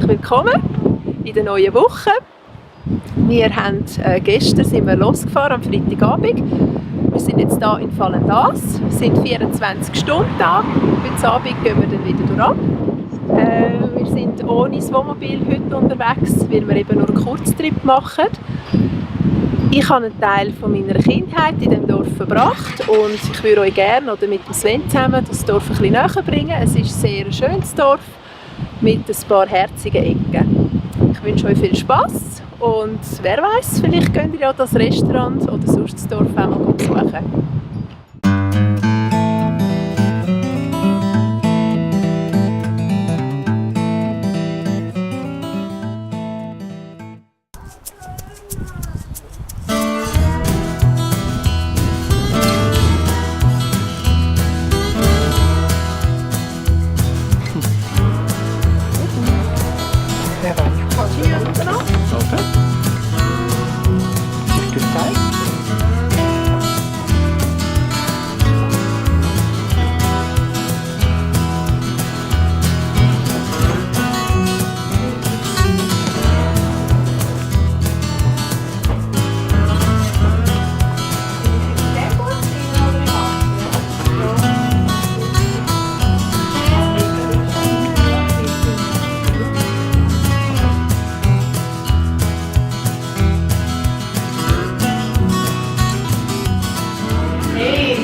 herzlich willkommen in der neuen Woche. Wir haben gestern sind wir losgefahren, am Freitagabend. Wir sind jetzt hier in Fallendas, sind 24 Stunden da. Heute Abend gehen wir dann wieder durch. Wir sind ohne das Wohnmobil heute unterwegs, weil wir eben nur einen Kurztrip machen. Ich habe einen Teil von meiner Kindheit in diesem Dorf verbracht und ich würde euch gerne oder mit dem Sven zusammen das Dorf ein bisschen näher bringen. Es ist ein sehr schönes Dorf mit ein paar herzigen Ecken. Ich wünsche euch viel Spass und wer weiß, vielleicht könnt ihr ja das Restaurant oder sonst das Dorf auch mal besuchen.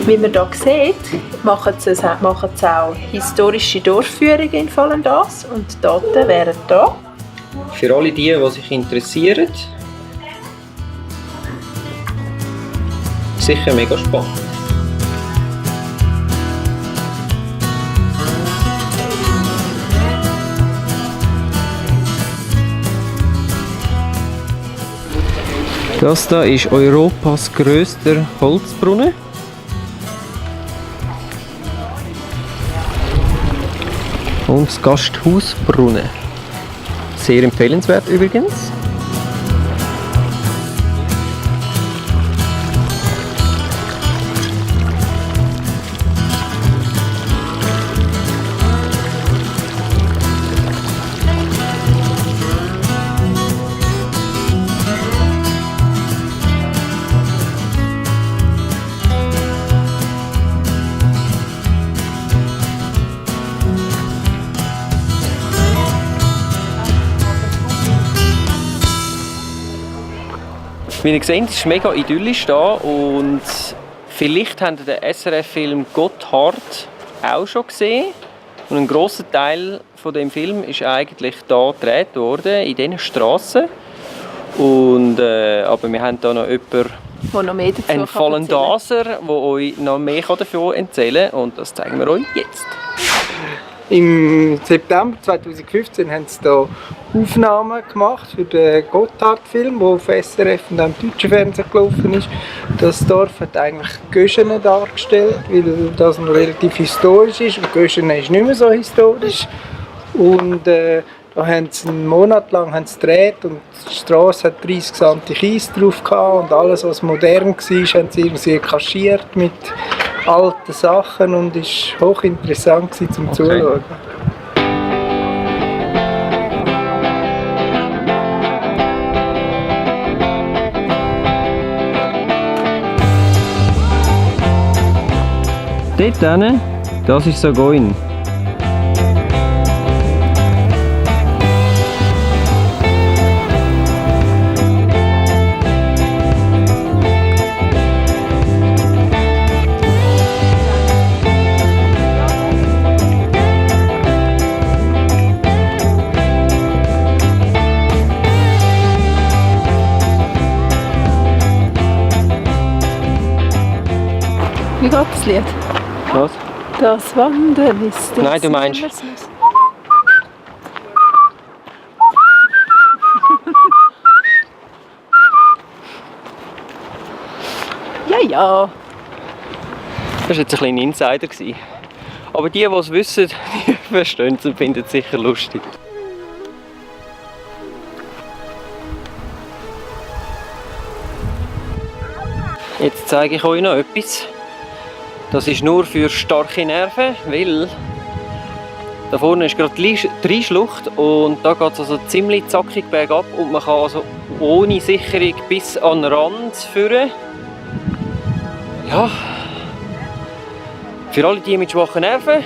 Wie man hier sieht, machen sie auch historische Dorfführungen in Fallendas und die Daten wären hier. Für alle die sich interessieren, sicher mega spannend. Das hier ist Europas grösster Holzbrunnen. Und das Gasthaus Brunnen. Sehr empfehlenswert übrigens. Wie ihr seht, ist es mega idyllisch hier und vielleicht habt ihr den SRF-Film Gotthard auch schon gesehen. Und ein grosser Teil von dem Film ist eigentlich hier gedreht worden, in diesen Strassen. Und aber wir haben hier noch jemanden, einen Fallendaser, der euch noch mehr davon erzählen kann und das zeigen wir euch jetzt. Im September 2015 haben sie hier Aufnahmen gemacht für den Gotthard-Film, der auf SRF und am deutschen Fernsehen gelaufen ist. Das Dorf hat eigentlich Göschene dargestellt, weil das noch relativ historisch ist und Göschene ist nicht mehr so historisch. Und da haben sie einen Monat lang gedreht und die Straße hat 30 cm Kies drauf gehabt und alles, was modern war, haben sie irgendwie kaschiert mit alten Sachen und es war hochinteressant zum Zuschauen. Dort hinten, das ist Sagoin. Wie geht das Lied? Was? Das Wandern ist das. Nein, du meinst. Ja. Das war jetzt ein kleiner Insider. Aber die es wissen, die verstehen es und finden es sicher lustig. Jetzt zeige ich euch noch etwas. Das ist nur für starke Nerven, weil Da vorne ist gerade die Rheinschlucht und da geht es also ziemlich zackig bergab und man kann also ohne Sicherung bis an den Rand führen. Ja, für alle die mit schwachen Nerven,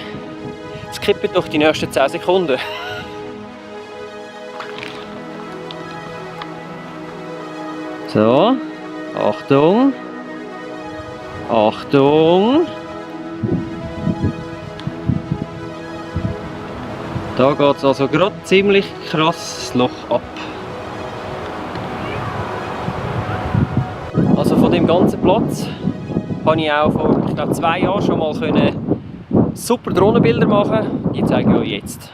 skippen doch die nächsten 10 Sekunden. So, Achtung, Achtung. Da geht es also gerade ziemlich krass das Loch ab. Also von dem ganzen Platz habe ich auch vor, ich glaube, 2 Jahren schon mal super Drohnenbilder machen. Die zeige ich euch jetzt.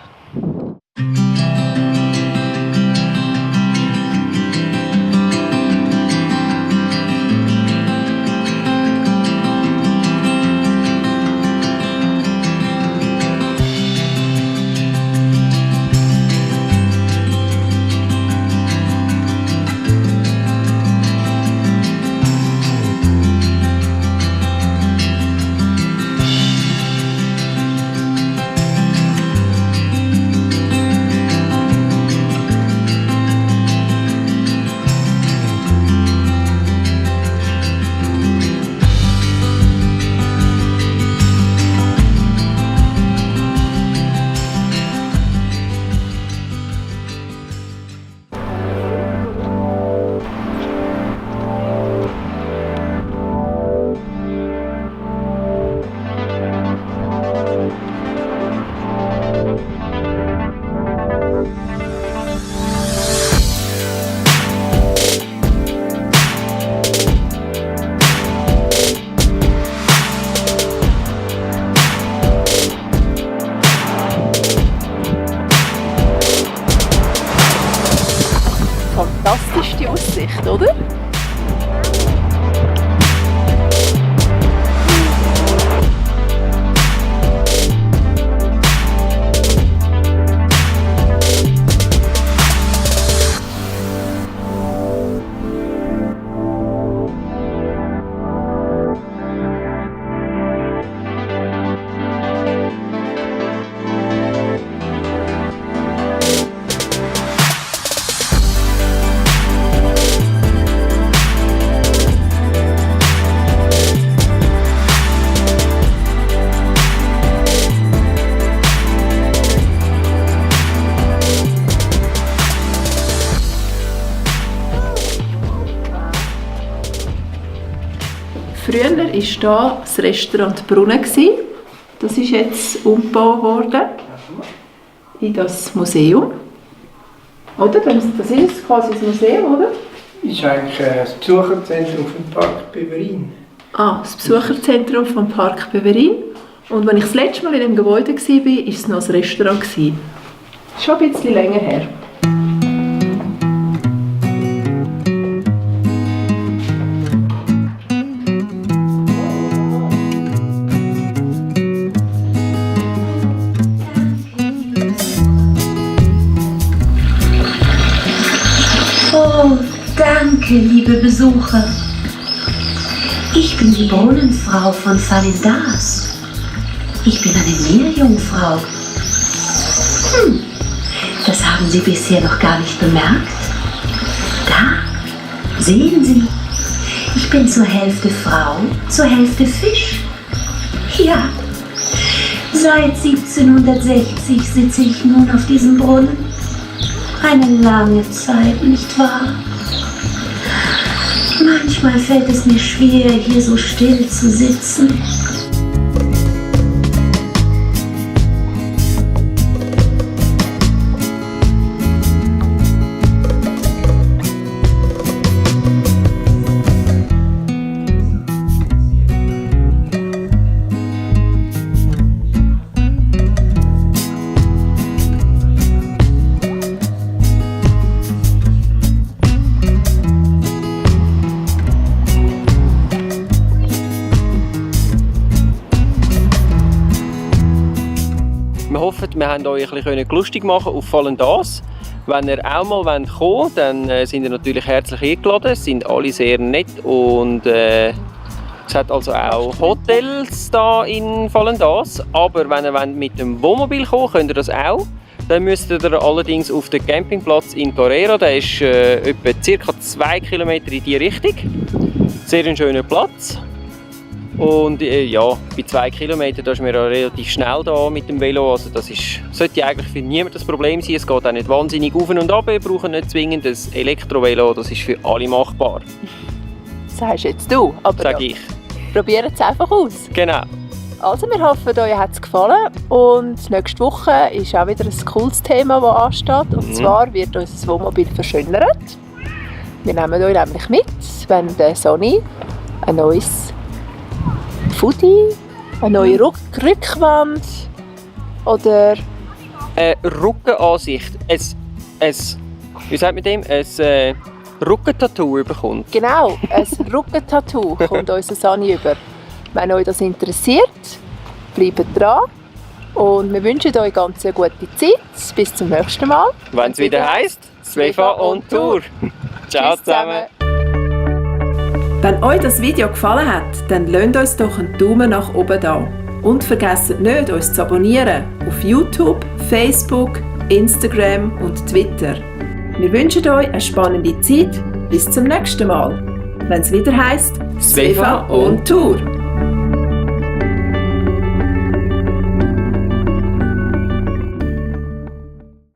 Fantastisch die Aussicht, oder? Früher war hier das Restaurant Brunnen. Das ist jetzt umgebaut worden in das Museum. Oder? Das ist quasi das Museum, oder? Das ist eigentlich das Besucherzentrum vom Park Beverin. Ah, das Besucherzentrum vom Park Beverin. Und als ich das letzte Mal in dem Gebäude war, war es noch ein Restaurant. Das ist schon ein bisschen länger her. Oh, danke, liebe Besucher. Ich bin die Brunnenfrau von Fallendas. Ich bin eine Meerjungfrau. Das haben Sie bisher noch gar nicht bemerkt. Da, sehen Sie. Ich bin zur Hälfte Frau, zur Hälfte Fisch. Ja, seit 1760 sitze ich nun auf diesem Brunnen. Eine lange Zeit, nicht wahr? Manchmal fällt es mir schwer, hier so still zu sitzen. Wir hoffen, wir haben euch ein bisschen lustig machen auf Fallendas. Wenn ihr auch mal kommen wollt, dann sind ihr natürlich herzlich eingeladen. Es sind alle sehr nett und Es hat also auch Hotels hier in Vollendas, aber wenn ihr mit dem Wohnmobil kommt, könnt ihr das auch. Dann müsst ihr allerdings auf den Campingplatz in Torreira, der ist etwa ca. 2 Kilometer in diese Richtung. Sehr ein schöner Platz. Und ja, bei 2 Kilometern da ist man ja relativ schnell da mit dem Velo. Also das sollte eigentlich für niemanden das Problem sein. Es geht auch nicht wahnsinnig auf und ab. Wir brauchen nicht zwingend ein Elektrovelo. Das ist für alle machbar. Sagst jetzt du, aber Sag ich. Probiert es einfach aus. Genau. Also wir hoffen, euch hat es gefallen und nächste Woche ist auch wieder ein cooles Thema, das ansteht. Und zwar wird unser Wohnmobil verschönert. Wir nehmen euch nämlich mit, wenn der Sonny ein neues Fudi, eine neue Rückwand oder... Eine Rückenansicht, wie sagt man dem? Ein Rückentattoo bekommt. Genau, ein Rückentattoo kommt unser Sonny über. Wenn euch das interessiert, bleibt dran. Und wir wünschen euch ganz eine gute Zeit. Bis zum nächsten Mal. Wenn es wieder heisst, Svefa on Tour. Ciao zusammen. Wenn euch das Video gefallen hat, dann lasst uns doch einen Daumen nach oben da. Und vergesst nicht, uns zu abonnieren auf YouTube, Facebook, Instagram und Twitter. Wir wünschen euch eine spannende Zeit. Bis zum nächsten Mal. Wenn es wieder heisst, Svefa on Tour.